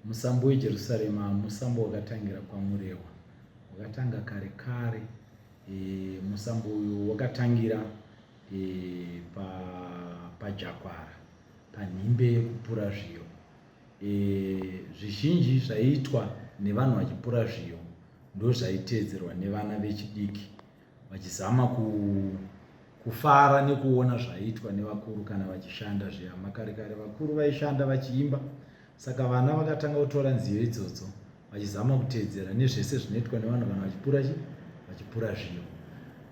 Musambo weJerusarema musambo wakatangira kwaMurewa. Wakatanga kare kare. E, musambo uyu wakatangira e, pa pajakwara panhimbe yekupura zviyo. E, zvizhinji zvaiitwa nevanhu vachipura zviyo ndozvaiteedzerwa nevana vechidiki vachizama ku, kufara nekuona zvaiitwa nevakuru kana vachishanda zviya. Makare kare vakuru vaishanda vachiimba, saka vana vakatanga kutora nziyo idzodzo vachizama kuteedzera nezvese zvinoitwa nevanhu kana vachipura chi vachipura zviyo.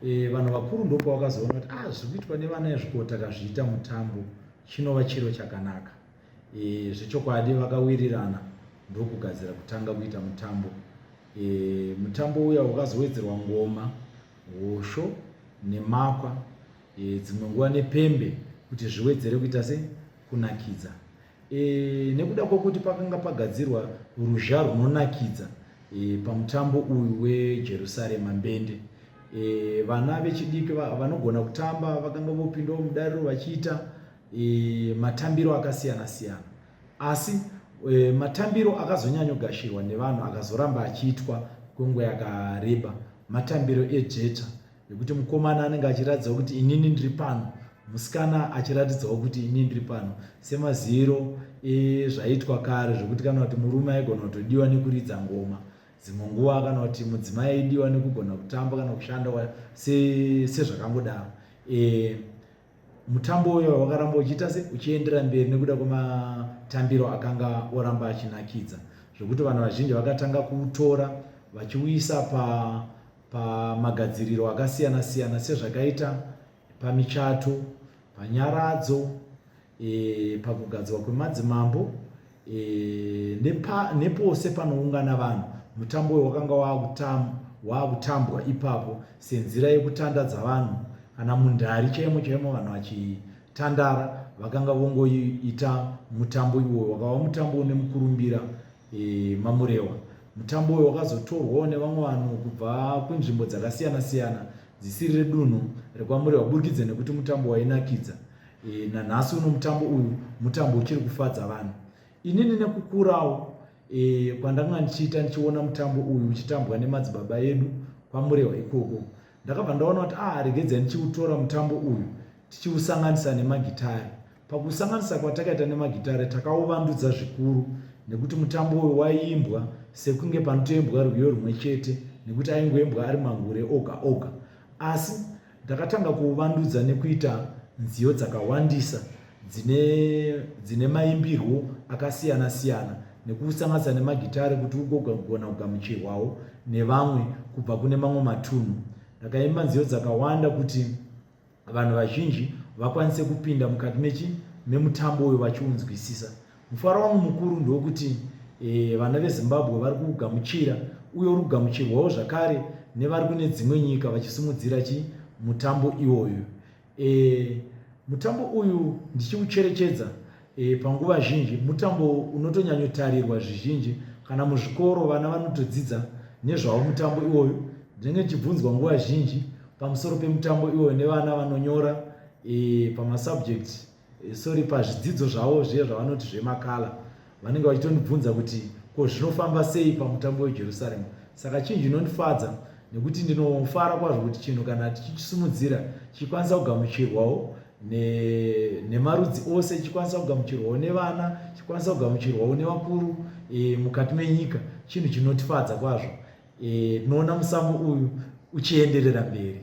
E, vanhu vakuru ndopavakazoona kuti ah, zviri kuitwa nevana izvi ko takazviita mutambo chinova chiro chakanaka. E, zvechokwadi vakawirirana ndokugadzira kutanga kuita mutambo. E, mutambo uya wakazowedzerwa ngoma, hosho nemakwa, e, dzimwe nguva nepembe kuti zviwedzere kuita se kunakidza. E, nekuda kwokuti pakanga pagadzirwa ruzha runonakidza e, pamutambo uyu weJerusarema mbende e, vana vechidiki vanogona kutamba vakanga vopindawo mudariro vachiita e, matambiro akasiyana siyana asi e, matambiro akazonyanyogashirwa nevanhu akazoramba achiitwa kwenguva yakareba matambiro edzvetsva yekuti mukomana anenge achiratidzawo kuti inini ndiri pano musikana achiratidzawo kuti inini ndiri pano semaziviro ezvaiitwa kare zvekuti kana kuti murume aigona kutodiwa nekuridza ngoma dzimwe nguva kana kuti mudzimai aidiwa nekugona kutamba kana kushanda sezvakangodaro e, Mutambo uyo wakaramba uchiita se uchiendera mberi nekuda kwematambiro akanga oramba achinakidza zvekuti vanhu vazhinji vakatanga kuutora vachiuisa pa pamagadziriro akasiyana siyana sezvakaita pamichato, panyaradzo, e, pakugadzwa kwemadzimambo e, nepa, nepose panoungana vanhu. Mutambo uyu wakanga waakutambwa ipapo senzira yekutandadza vanhu kana mundari chaimo chaimo vanhu vachitandara vakanga vongoita mutambo iwoyo wakava mutambo une mukurumbira e, mamurewa mutambo uyu wakazotorwawo nevamwe vanhu kubva kunzvimbo dzakasiyana siyana dzisiri redunhu rekwamurewa burikidza nekuti mutambo wainakidza e, nanhasi uno mutambo uyu mutambo uchiri kufadza vanhu inini nekukurawo e, kwandanga ndichiita ndichiona mutambo uyu uchitambwa nemadzibaba edu kwamurewa ikoko ndakabva ndaona kuti ah regedzai ndichiutora mutambo uyu tichiusanganisa nemagitare pakusanganisa kwatakaita nemagitare takauvandudza zvikuru nekuti mutambo uyu waiimbwa sekunge panotoimbwa rwiyo rumwe chete nekuti aingoimbwa ari mangure oga oga asi Ndakatanga kuuvandudza nekuita nziyo dzakawandisa dzine, dzine maimbirwo akasiyana siyana nekuusanganisa nemagitare kuti ugogona kugamuchirwawo nevamwe kubva kune mamwe matunhu. Ndakaimba nziyo dzakawanda kuti vanhu vazhinji vakwanise kupinda mukati mechi memutambo uyu vachiunzwisisa. Mufaro wangu mukuru ndewekuti e, vana veZimbabwe vari kugamuchira uye uri kugamuchirwawo zvakare nevari kune dzimwe nyika vachisimudzira chi mutambo iwoyu. E, mutambo uyu ndichiucherechedza e, panguva zhinji mutambo unotonyanyotarirwa zvizhinji kana muzvikoro vana vanotodzidza nezvawo mutambo iwoyu. Ndinenge ndichibvunzwa nguva zhinji pamusoro pemutambo iwoyu nevana vanonyora e, pamasubject Eh, sorry pazvidzidzo zvavo zviye zvavanoti zvemakala vanenge vachitondibvunza kuti ko zvinofamba sei pamutambo wejerusarema saka chinhu chinondifadza nekuti ndinofara kwazvo kuti chinhu kana tichichisumudzira chichikwanisa kugamuchirwawo nemarudzi ose chichikwanisa kugamuchirwawo nevana chichikwanisa kugamuchirwawo nevakuru e, mukati menyika chinhu chinotifadza kwazvo e, tinoona musambo uyu uchienderera mberi.